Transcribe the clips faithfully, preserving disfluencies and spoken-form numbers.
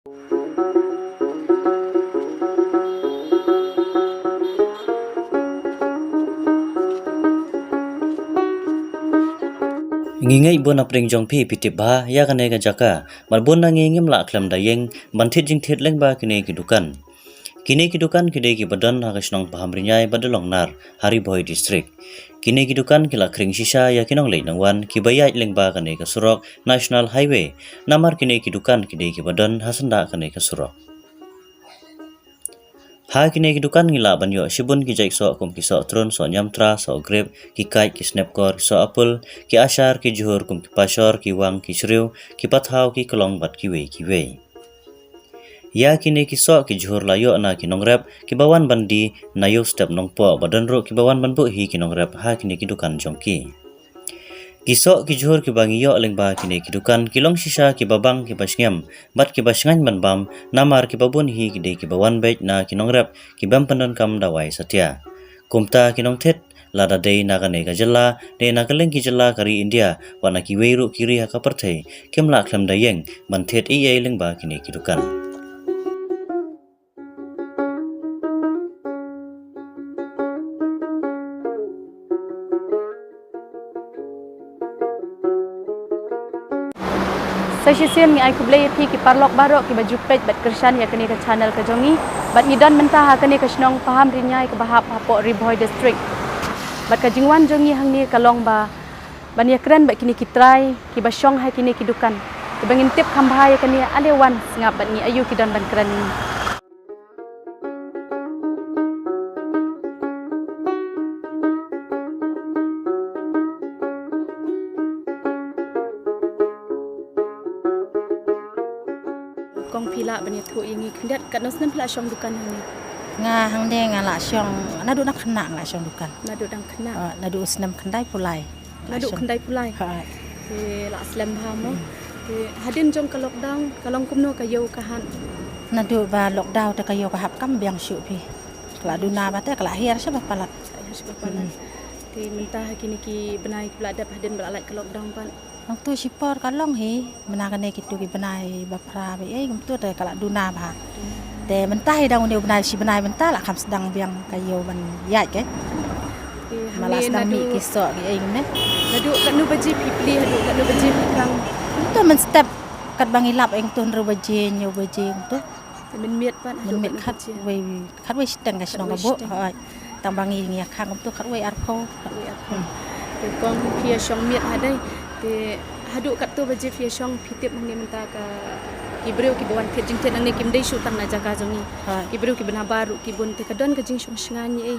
Ngi ngeit bun na pdeng jong phi phi tip bha ïa kane ka jaka, bad bun na ngi ngim lah khlem da ïeng ban thied jingthied lyngba kine ki dukan. Kine ki dukan ki dei kiba don ha ka shnong Pahamriñai bad Dolongnar, ha Ri Bhoi District. Kine ki dukan ki la khring shisha ïa ki nongleit nongwan kiba ïaid lyngba kane ka surok National Highway. Namar kine ki dukan ki dei kiba don ha syndah kane ka surok. Ha kine ki dukan ngi lah ban ïoh shibun ki jait soh kum ki soh trun, soh ñiamtra, soh grep, ki kait, ki snepkor, ki soh apple, ki ashar, ki jhur kum ki pashor, ki wang, ki shriew, ki pathaw, ki klong bad kiwei kiwei. Ïa kine ki soh ki jhur la ïoh na ki nongrep kiba wan ban die na Ïewstep Nongpoh, bad don ruh kiba wan ban buh hi ki nongrep ha kine ki dukan jong ki. Ki soh ki jhur kiba ngi ïoh lyngba kine ki dukan ki long shisha kiba bang kiba sngem bad kiba shngain ban bam, namar kiba bun hi ki dei kiba wan beit na ki nongrep ki bym pyndonkam dawai satia. Kumta ki nongthied, lada dei na kane ka jylla ne na kylleng ki jylla ka ri India, wat na kiwei ruh ki ri ha ka pyrthei, kim lah khlem da ïeng ban thied ei ei lyngba kine ki dukan. Sa shisien ngi ai khublei ïa phi ki paralok baroh kiba ju peit bad kyrshan ïa kane ka channel ka jong ngi. Bad ngi don mynta ha kane ka shnong Pahamriñai kaba hap hapoh Ri Bhoi District. Bad ka jingwan jong ngi hangne ka long ba ban ïakren bad kine ki trai kiba shong ha kine ki dukan, kiba ngin tip kham bha ïa kane. Ale wan sngap bad ngi aïu ki don ban kren ïa ngi. Kong, phi lah ban ïathuh ïa ngi khyndiat, katno snem phi la shong dukan hangne? Nga hangne nga la shong naduh dang khynnah nga la shong dukan. Naduh dang khynnah? Ah, naduh u snem khyndai phew lai. Naduh khyndai phew lai. Ha. Te la slem bha mo. Hmm. Te hadien jong ka lockdown ka long kumno ka ïew ka hat? Naduh ba lockdown te ka ïew ka hap kam biang shuh phi. Ka la duna bha te ka la hiar sha ba palat. Ka la hiar sha ba palat. Hmm. Te mynta ha kine ki bnai kiba la dep hadien ba la lait ka lockdown pat? Nangtu shipor ka long hi, mynta kane kitu ki bnai ba phra ba ei, kumtu te ka la duna bha. Te mynta hi dang une u bnai shi bnai mynta la kham sdang biang ka ïew ban ïaid ke. Te ma la hangne sdang mih naduh ki soh ki ei kumne. Naduh katno baje phi plie haduh katno baje phi khang? Kumtu mynstep katba ngi lap ei kumtu hynriew baje hynñiew baje kumtu. Mynmiet pat haduh mynmiet katno baje? Khatwei, khatwei shiteng ka shnong ka buh. Khatwei shiteng. Hooid. Tang ba ngi ngi ïa khang kumtu khatwei arphew. Khatwei arphew. Hmm. Te kong phi ïa shong miet hadei. Te haduh katto baje phi ïa shong, phi tip hangne mynta ka ki briew kiba wan thied jingthied nangne kim dei shuh tang na jaka jong ngi. Hooid. Ki briew kiba nabar ruh ki bun, te ka don ka jingshong shngaiñ ei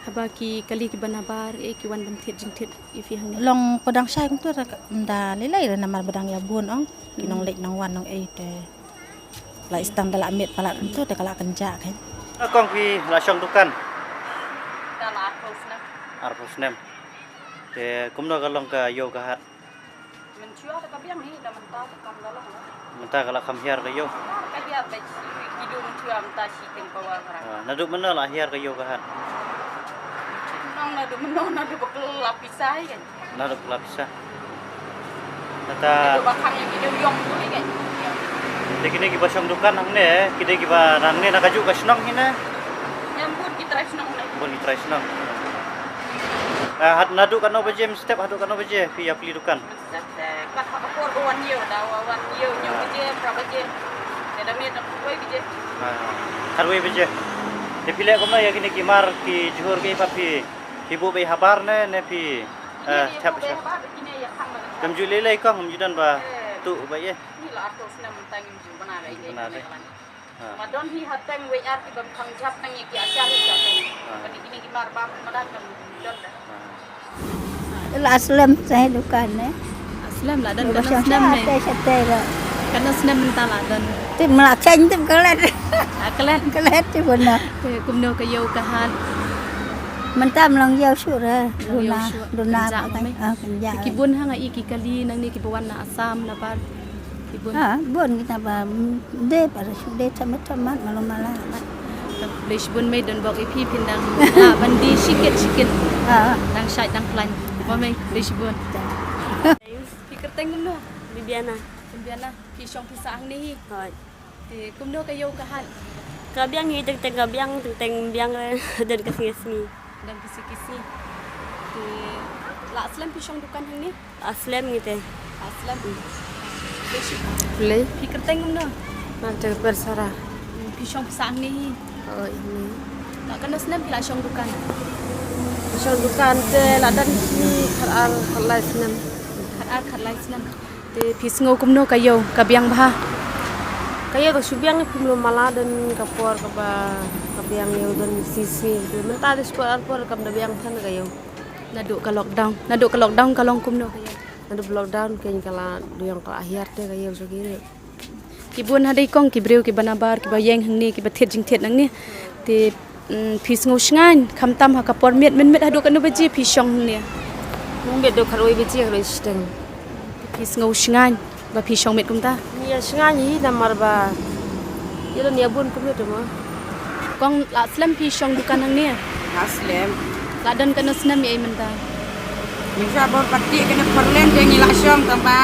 haba ki kali kiba nabar ei ki wan ban thied jingthied ïa phi hangne? Long, pdeng shai kumtu re, ym da lei lei re namar ba dang ïa bun ong ki nongleit nongwan nong ei te. La i sdang da la miet palat kumtu te ka la kynjah kein. Kong, phi la shong dukan? Ka la arphew snem. Arphew snem. Te kumno ka long ka ïew ka hat? Mynshuwa te ka biang hi, da mynta te kam da long. Mynta ka la kham hiar ka ïew. Hiar ka hiar da shi kilo mynshuwa mynta shiteng pawa ka ra. Ah, naduh mynno la hiar ka ïew ka hat? Nang naduh mynno, naduh ba kylla pisa hi kein. Naduh ba kylla pisa. Nata. Naduh ba khang ïa ki dewïong tu hi kein. Te kine kiba shong dukan hangne, ki dei kiba nangne na kajuh ka shnong hi ne? Ïa bun ki trai shnong ne. Bun ki trai shnong. Ah, hat naduh katno baje mynstep haduh katno baje phi ïa plie dukan? Mynstep te kat ha ka por ba wan ïew, da wan ïew hynñiew baje, phra baje. Te da miet da khatwei baje. Ah, khatwei baje. Te phi leh kumno ïa kine ki mar ki jhur ki pat phi? Phi buh beit habar ne, ne phi, eh, thep sha? Kam ju lei lei kong, kam ju don ba tuh beit eh. Ni la arphew snem mynta ngim ju bna lei lei. Bna lei. Ha. Ma don hi hateng wei ar ki bym khang jap nang ïa ki achar hi jap. Ha. Kane kine ki mar bam madan kam don da. Ha. La slem sa dukan ne. Slem la don, katno snem ne? Te shatei la. Katno snem mynta la don? Te mla khein te klet. Ah, klet. Klet te bun na. Te kumno ka ïew ka hat? Mynta mlong ïew shuh re. Mlong ïew shuh. Duna, duna. Kynjah ba me. Ah, kynjah. Te ki bun ha nga i ki kali nangne kiba wan na Assam nabar. Ki bun. Ah, bun kita ba, mm, de para shu de thamat thamat malu mala. Khublei shibun mei, don bok i phi phin dang, ah, ban die shikit shikit. Ah. Dang shait dang khlaiñ. Mo mei, khublei shibun. Phi kyrteng kumno? Bibiana. Bibiana, phi shong phi sah hangne hi? Hooid. Te kumno ka ïew ka hat? Ka biang hi, teng teng ka biang, teng teng biang re, don ka sngi sngi. Don ka sngi sngi. Te la slem phi shong dukan hangne? La slem ngi te. La slem. Te shi. Le. Phi kyrteng kumno? Nga te kyrteng Sara. Hmm, phi shong pisa hangne hi? Oh, ini. La katno snem phi la shong dukan? Shong dukan te la don shi khat ar khat lai snem. Khat ar khat lai snem. Te phi sngew kumno ka ïew, ka biang bha? Ka ïew ka shu biang, phim lum mala, don ka por kaba ka biang ïew, don sisi. Te mynta te shu por ar por kam da biang than ka ïew. Naduh ka lockdown, naduh ka lockdown ka long kumno ka ïew? Naduh lockdown kein ka la dang ka la hiar te ka ïew shu ki. Ki bun ha dei kong ki briew kiba nabar, kiba ïeng hangne, kiba thied jingthied nangne. Te, mm, phi sngew shngaiñ, khamtam ha ka por miet, mynmiet haduh katno baje phi shong hangne? Mynmiet haduh khatwei baje, khatwei shiteng. Phi sngew shngaiñ ba phi shong miet kumta? Ïa shngaiñ hi namar ba ïa don ïa bun kumno te mo. Kong, la slem phi shong dukan hangne? La slem. La don katno snem ïa i mynta? Mynta bor pati kane perlen te ngi la shong tang ba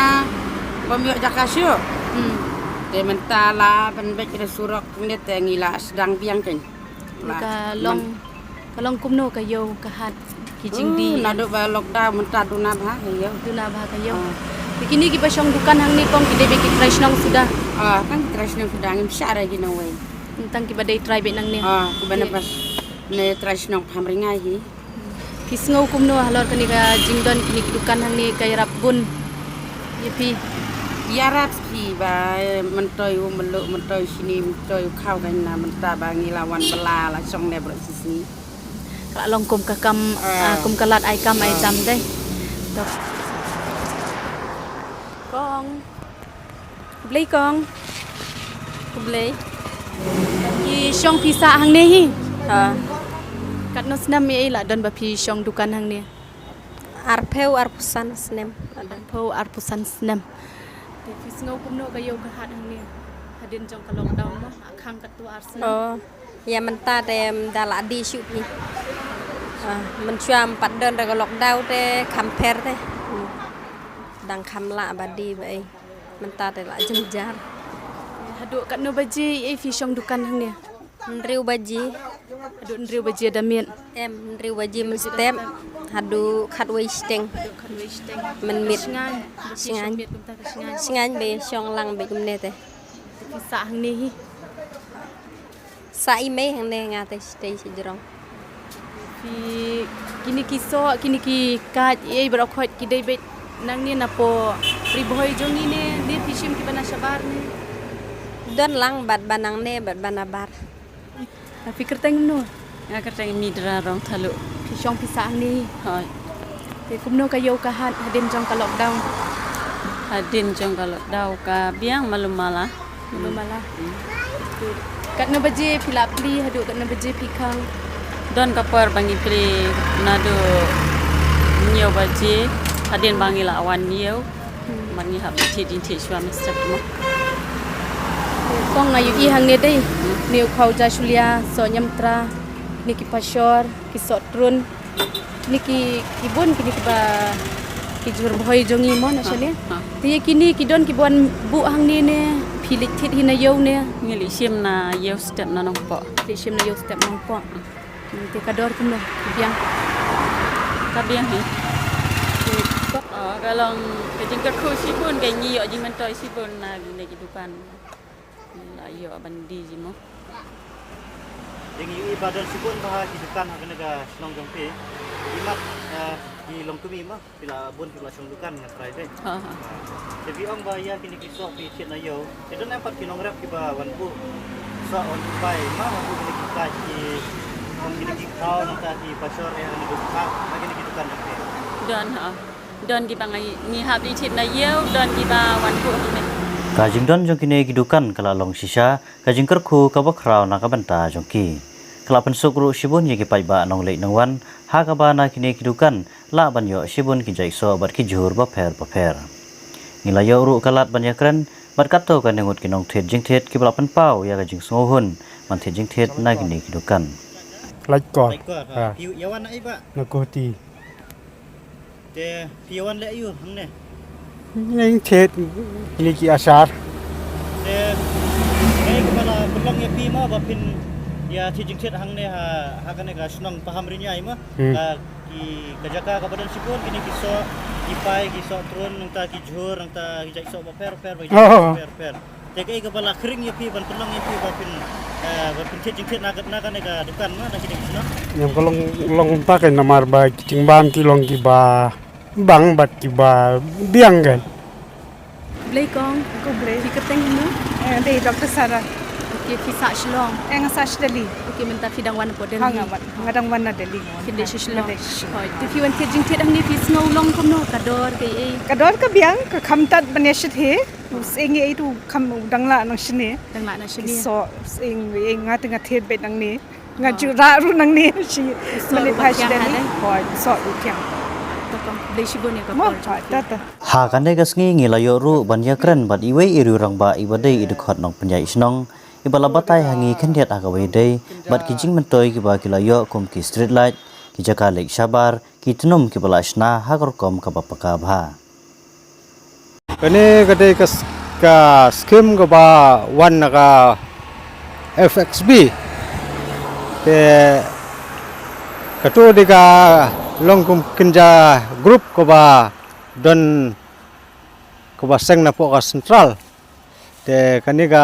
bym ïoh jaka shuh. Hmm. Te mynta la ban beit kane surok ne te ngi la sdang biang kein. La ka long, ka long kumno ka ïew ka hat ki jingdih? Hmm, naduh ba lockdown mynta duna bha ka ïew. Duna bha ka ïew. Ah. Te kine kiba shong dukan hangne kong ki dei ba ki trai shnong suda? Ah, tang ki trai shnong suda, ngim shah re ki nongwei. Tang kiba dei trai beit nangne. Ah, kiba na pas ne trai shnong Phamringai hi. Phi sngew kumno halor kane ka jingdon kine ki dukan hangne, ka ïarap bun ïa phi? Ïarap hi ba, eh, myntoi u mluh, myntoi shini, myntoi u khaw, kan na mynta ba ngi la wan bylla la shong ne baroh shisngi. Ka la long kum ka kam, ah, kum ka lad ai kam ai jam dei. Kong. Khublei kong. Khublei. Phi shong pisa hangne hi? Ha. Katno snem ïa i la don ba phi shong dukan hangne? Arphew arphew san snem. Arphew arphew san snem. Te phi sngew kumno ka ïew ka hat hangne? Hadien jong ka lockdown mo, la khang katto ar snem. Oh. Ïa mynta te, em, da la dih shuh phi. Ah, mynshuwa ym pat don da ka lockdown te kham pher te. Hmm. Dang kham lah ba dih ba ei. Mynta te la jynjar. Haduh katno baje ei phi shong dukan hangne? Hynriew baje. Haduh hynriew baje da miet? Em, hynriew baje mynstep. Haduh khatwei shiteng. Haduh khatwei shiteng. Mynmiet. Shngaiñ. Shngaiñ. Shngaiñ ba shong lang beit kumne te. Phi sah hangne hi? Sah i mei hangne, nga te shatei shajrong. Phi, kine ki soh, kine ki kait, ei baroh khoit ki dei beit nangne napoh Ri Bhoi jong ngi ne, ne phi shim kiba na shabar ne? Don lang bad ba nangne bad ba nabar. Phi kyrteng kumno? Nga kyrteng Midra Rongthaluh. Phi shong pisa hangne? Hooid. Te kumno ka ïew ka hat hadien jong ka lockdown? Hadien jong ka lockdown ka biang malu mala. Malu mala. Hmm. Te katno baje phi la plie haduh katno baje phi khang? Don ka por ba ngi plie naduh hynñiew baje hadien ba ngi la wan ïew. Hmm. Bad ngi hap thied jingthied shuwa mynstep mo. Kong, nga ïohi hangne dei. Hmm. Ne u khaw ja shulia, soh ñiamtra, ne ki pashor, ki soh trun. Kine ki, ki bun kine kiba ki jhur Bhoi jong ngi mo na shane. Ha, ha. Te ïa kine ki don kiba wan buh hangne ne phi leit thied hi na ïew ne? Ngi leit shim na ïew step na Nongpoh. Leit shim na ïew step Nongpoh. Hmm. Te ka dor kumno? Ka biang? Ka biang hi. Te, oh, ka long ka jingkyrkhu shibun, ka ngi ïoh jingmyntoi shibun na kine ki dukan. La ïoh ban die ji mo. Te ngi ïohi ba don shibun bha ki dukan ha kane ka shnong jong phi. Imat, eh, ki longkmie mo, phi la bun phi la shong dukan nga trai te. Ha, ha. Te phi ong ba ïa kine ki soh phi thied na ïew. Te don em pat ki nongrep kiba wan buh soh wan buh bai ma, wan buh kine ki kait ki, wan kine ki khaw nangta ki pashor eh, wan buh ha kine ki dukan jong phi? Don ha. Don kiba ngi, ngi hap leit thied na ïew, don kiba wan buh hangne. Ka jingdon jong kine ki dukan ka la long shisha ka jingkyrkhu kaba khraw na ka bynta jong ki. Ka la pynsuk ruh shibun ïa ki paidbah nongleit nongwan ha kaba na kine ki dukan lah ban ïoh shibun ki jait soh bad ki jhur bapher bapher. Ngi la ïoh ruh ka lad ban ïakren bad katto katne ngut ki nongthied jingthied kiba la pynpaw ïa ka jingsngewhun ban thied jingthied na kine ki dukan. Laitkor. Laitkor, ha. Ha. Phi ïa wan na ei ba? Na Guwahati. Te phi ïa wan leh aïu hangne? Ïeng thied kine ki ashar. Te kaei Phi mo ba phin ïa thied jingthied hangne ha, ha kane ka shnong Pahamriñai mo. Hmm. Ka, ki, ka jaka kaba don shibun kine ki soh, ki pai, ki soh trun, nangta ki jhur, nangta ki jait soh bapher bapher, ba ki jait soh bapher bapher. Te kaei kaba la khring ïa phi ban pynlong ïa phi ba phin, eh, ba phin thied jingthied na ka, na kane ka dukan mo, na kine ki shnong? Ïa ka long, long ta ka namar ba ki jingbam ki long kiba bang bad kiba biang kan. Blei kong. Khublei. Phi kyrteng kumno? Eh, dei Doctor Sarah. Okay, phi sah Shillong? Eh, nga sah sha Delhi. Okay, mynta phi dang wan hapoh Delhi? Ha, nga wan, nga dang wan na Delhi. Phi dei sha Shillong? Nga dei sha Shillong. Hooid. Te phi wan thied jingthied hangne phi sngew long kumno, ka dor kaei? Ka dor ka biang, ka kham tad ban ïa thied hi. U sying ei tu kham u dang lah nang shane. Dang lah nang shane. Ki soh, u sying ei nga te nga thied beit nangne. Nga ju rah ruh nangne shi. Ki soh ruh ba thiang ha dei? Hooid, soh ruh thiang. To kong, khublei shibun ïa ka por jong phi. Mo, hooid, ta ta. Ha kane ka sngi ngi la ïoh ruh ban ïakren bad iwei i riew rangbah iba dei i dkhot nongpynïaid shnong, iba la batai ha ngi khyndiat ha kaba ïadei bad ki jingmyntoi kiba ki la ïoh kum ki street light, ki jaka leit shabar, ki tnum kiba la shna ha ka rukom kaba paka bha. Kane ka dei ka s-, ka skim kaba wan na ka F X B. Te kato dei ka long kum kynja group kaba don kaba seng napoh ka central. Te kane ka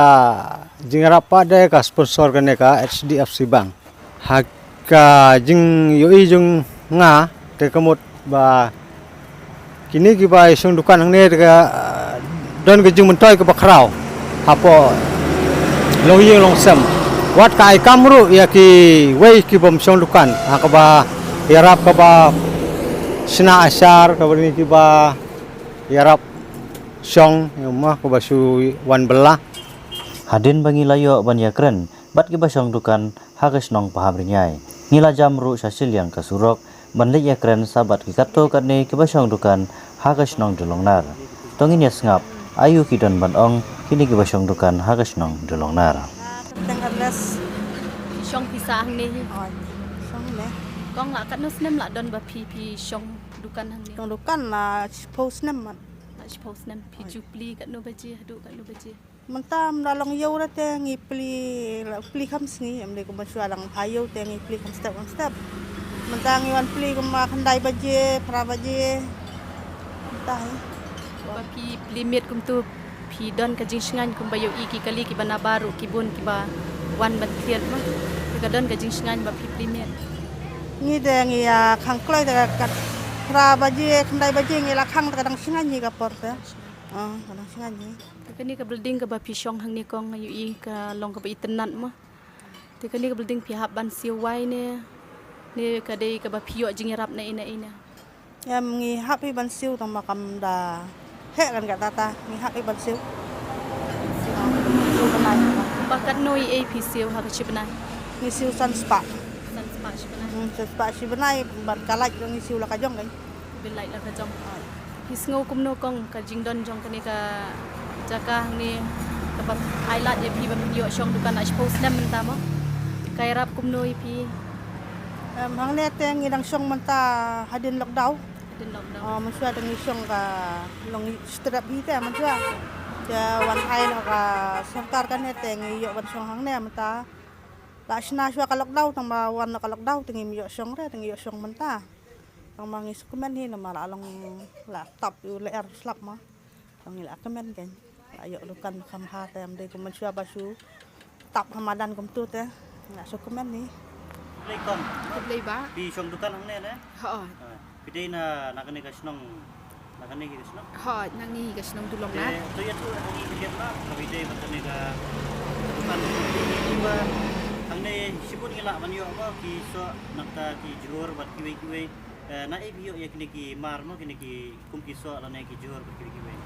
jingïarap pat de ka sponsor kane ka H D F C Bank. Ha ka jingïohi jong nga te ka mut ba kine kiba ïashong dukan hangne te ka don ka jingmyntoi kaba khraw hapoh longïing longsem. Wat ka ai kam ruh ïa kiwei kibym shong dukan ha kaba ïarap kaba shna ashar kaba ni kiba ïarap shong ïa ma kaba shu wan bylla. Hadien ba ngi la ïoh ban ïakren bad kiba shong dukan ha ka shnong Pahamriñai, ngi la jam ruh sha shiliang ka surok ban leit ïakren sa bad ki katto katne kiba shong dukan ha ka shnong Dulongnar. To ngin ïa sngap aïu ki don ban ong kine kiba shong dukan ha ka shnong Dulongnar. Teng Ernest. Shong phi sa hangne hi? Oi, shong ne. Kong, la katno snem la don ba phi, phi shong dukan hangne? Shong dukan la shiphew snem mat. La shiphew snem. Phi ju plie katno baje haduh katno baje? Mynta ym da long ïew re te ngi plie, la plie kham sngi, ym dei kumba shuwa dang pha ïew te ngi plie kham step kham step. Mynta ngi wan plie kumba khyndai baje, phra baje. Mynta hi. Ba phi plie miet kumtu phi don ka jingshngaiñ kumba ïohi ki kali kiba na baroh ki bun kiba wan ban thied ma. Te ka don ka jingshngaiñ ba phi plie miet? Ngi de ngi ïa khang kloi te ka phra baje, khyndai baje ngi la khang te ka dang shngaiñ hi ka por te. Ah, ka dang shngaiñ hi. Te kane ka building kaba phi shong hangne kong nga ïohi ka long kaba itynnad ma. Te kane ka building phi hap ban siew wai ne, ne ka dei kaba phi ïoh jingïarap na ine ine? Em, ngi hap hi ban siew tang ba kam da heh kan kata ta, ngi hap hi ban siew. Siew ban ai. Ba katno ei phi siew ha ka shi bnai? Ngi siew san spah. San spah shi bnai. Hmm, san spah shi bnai, bad ka light ngi siew la ka jong kan. Bill light la ka jong. Phi sngew kumno kong ka jingdon jong kane ka jaka hangne kaba ai lad ïa phi ba phin ïoh shong dukan la shiphew snem mynta mo? Ka ïarap kumno ïa phi? Em, hangne te ngi dang shong mynta hadien lockdown. Hadien lockdown. Ah, mynshuwa te ngi shong ka long strap hi te mynshuwa. Te wan ai la ka sorkar kane te ngi ïoh ban shong hangne mynta. La shna shuwa ka lockdown tang ba wan la ka lockdown te ngim ïoh shong re, te ngi ïoh shong mynta. Tang ba ngi shu kmen hi namar la long la tap ïa u lyer slap ma. Tang ngi la kmen kein. La ïoh dukan kham bha te ym dei kum mynshuwa ba shu tap ha madan kumtu te. Ngi la shu kmen hi. Khublei kong. Khublei bah. Phi shong dukan hangne ne? Hooid. Ah, phi dei na, na kane ka shnong, na kane ka shnong? Hooid, nangne hi ka shnong Dulongnar. Te to ïathuh ha ngi khyndiat ma, kaba ïadei bad kane ka dukan. Kiba hangne shibun ngi lah ban ïoh ba ki soh nangta ki jhur bad kiwei kiwei. Eh, naei phi ïoh ïa kine ki mar mo, kine ki kum ki soh lane ki jhur bad kiwei kiwei?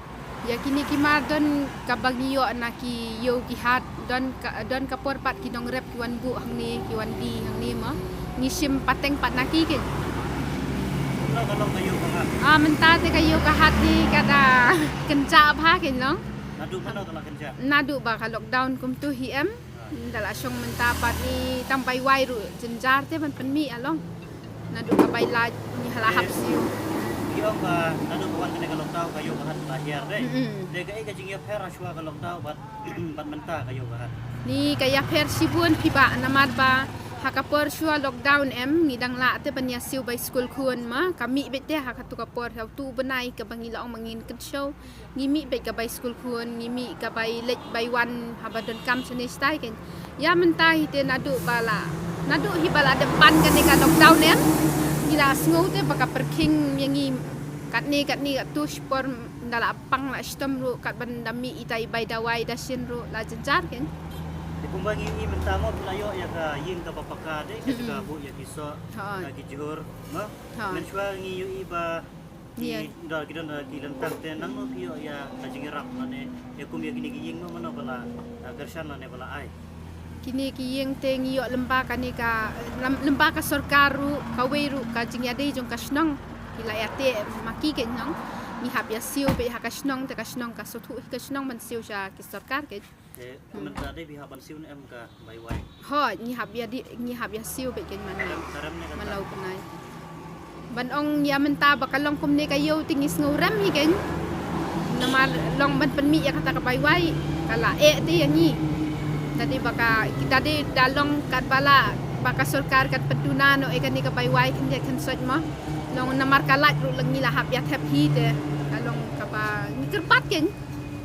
Ïa kine ki mar don kaba ngi ïoh na ki ïew ki hat, don ka, don ka por pat ki nongrep ki wan buh hangne, ki wan die hangne mo. Ngi shim pateng pat na ki kein. Kumno ka long ka ïew ka hat? Ah, mynta te ka ïew ka hat hi ka da kynjah bha kein long. Naduh mynno ka la kynjah? Naduh ba ka lockdown kumtu hi em. Da la shong mynta pat ngi tang bai wai ruh jynjar te ban pynmih along. Naduh ka bai lait ngi ha la hap siew. Ki ong ba naduh ba wan kane ka lockdown ka ïew ka hat la hiar dei. Mm-mm. Te kaei ka jingïapher hashwa ka lockdown bad, bad mynta ka ïew ka hat? Ni ka ïapher shibun phi bah, namar ba ha ka por shuwa lockdown em, ngi dang lah te ban ïa siew bai skul khun ma, ka mih beit te ha katu ka por, ha utu u bnai kaba ngi la ong ma ngin kynshew, ngi mih beit ka bai skul khun, ngi mih ka bai leit bai wan haba donkam shane shatai kein. Ïa mynta hi te naduh ba la, naduh hi ba la dep ban kane ka lockdown em, ngi la sngew te ba ka pyrkhing ïa ngi katne katne, katu shipor nda la pang la shitom ruh, kat ban da mih ita i bai dawai da shin ruh la jynjar kein. Te kumba ngi ïohi mynta mo, phi la ïoh ïa ka ïing kaba paka de, ka jaka buh ïa ki soh, ha, ka ki jhur mo. Ha. Mynshuwa ngi ïohi ba ki, ïa, da ki don da ki lyntang, te nangno phi ïoh ïa ka jingïarap lane ïa kum ïa kine ki ïing mo, mano ba la, ah, kyrshan lane ba la ai? Kine ki ïing te ngi ïoh lymba kane ka, lym-, lymba ka sorkar ruh, kawei ruh ka jingïadei jong ka shnong. Ki la ïateh ma ki kein nong. Ngi hap ïa siew beit ha ka shnong, te ka shnong ka sngewthuh hi ka shnong ban siew sha ki sorkar kein. Te, hmm, ka mynta dei phi hap ban siew ne em ka bai wai? Hooid, ngi hap ïa di, ngi hap ïa siew beit kein man la, ka rem ne ka man la u bnai. Ban ong ïa mynta ba ka long kumne ka ïew te ngi sngew rem hi kein. Namar long ban pynmih ïa kata ka bai wai, ka la eh te ïa ngi. Te dei ba ka, kita dei da long katba la, ba ka sorkar kan pynduna noh ïa kane ka bai wai khyndiat khynsoit mo. Long namar ka lait ruh la ngi la hap ïa thep hi te. Ka long kaba ngi kyrpad kein.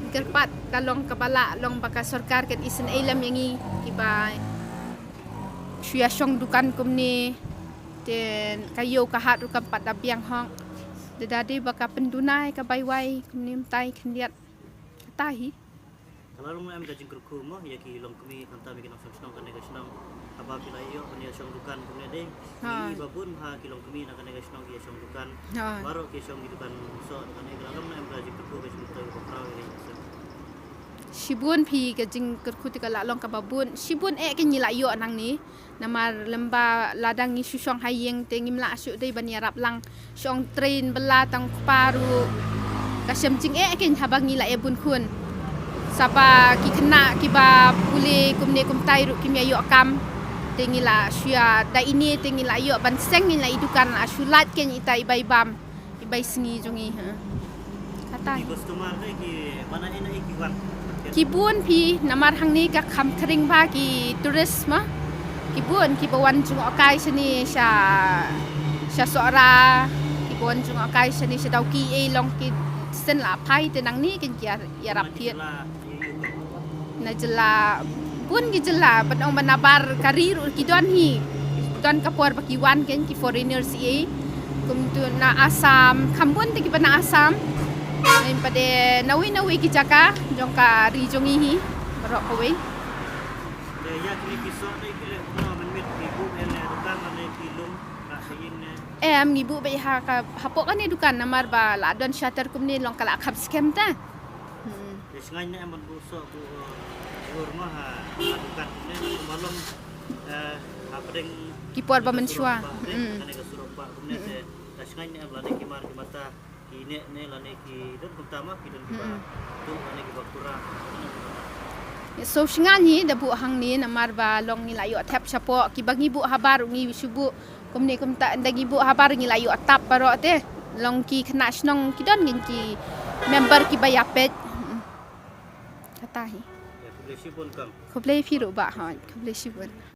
Ngi kyrpad da long kaba la, long ba ka sorkar kan isynei lem ïa ngi kiba shu ïa shong dukan kumne. Te ka ïew ka hat ruh kam pat da biang hok. Te da dei ba ka pynduna ïa ka bai wai kumne mynta khyndiat. Kata hi. Ka la long em ka jingkyrkhu mo ïa ki longkmie, khamtam ïa ki nongshong shnong kane ka shnong. Haba phi la ïoh ban ïa shong dukan kumne dei. Ha. Ngi ba bun ha ki longkmie na kane ka shnong ki ïa shong dukan. Ha. Baroh ki shong ki dukan soh kane, ka la long em ka jingkyrkhu, ka jingkyrkhu ka khraw ïa ka jingkyrkhu. Shibun phi, ka jingkyrkhu te ka la long kaba bun. Shibun eh kein ngi la ïoh nangne. Namar lymba lada ngi shu shong ha ïing te ngim lah shuh dei ban ïarap lang. Shong train bylla tang kpa ruh ka shem jingeh kein haba ngi la ïa bun khun. Saba ki khynnah kiba pule kumne kumtai ruh kim ïa ïoh kam. Te ngi la shu ïa da ine te ngi la ïoh ban seng, ngi la i dukan la shu lait kein ita i bai bam. I bai sngi jong ngi, ha. Kata. Ki customer te ki bana ina i ki wan. Ki bun phi, namar hangne ka kham khring ba ki tourist ma. Ki bun kiba wan jngohkai shane sha, sha Sohra, kiba wan jngohkai shane sha Dawki, eh, long ki sien la phai te nangne kein ki ïa, ïarap thied. Na jylla, bun ki jylla, ban ong ba nabar ka ri ruh ki don hi. Don ka por ba ki wan kein ki foreigners ei. Kumtu na Assam, kham bun te kiba na Assam. Lem pat de nawei nawei ki jaka jong ka ri jong ngi hi. Baroh kawei. Te ïa kine ki soh ne ki leh kumno mynmiet, ki buh ïa ne dukan ne ki lum, ka ïing ne? Em, ngi buh beit ha ka, hapoh kane dukan namar ba la don shutter kumne long ka la kham skhem te. Hmm. Te sngewbha ne em ban buh soh buh, eh, jhur mo ha, ha dukan kumne, kumba long, eh, hapdeng ki por ba mynshuwa. Hmm. Kane ka surok ba kumne te, te sngewbha ne em lane ki mar ki mata, ki neh ne lane ki don kumta ma, ki don kiba, hmm, tuh lane kiba kura. So sngewbha ne da buh hangne namar ba long ngi la ïoh thep shapoh, kiba ngi buh habar ngi shu buh. Kumne kumta ynda ngi buh habar ngi la ïoh tap baroh te. Long ki khynnah shnong ki don ngin ki member kiba ïapeit. Kata hi. Ïa, khublei shibun kam. Khublei phi ruh bah, hooid, khublei shibun.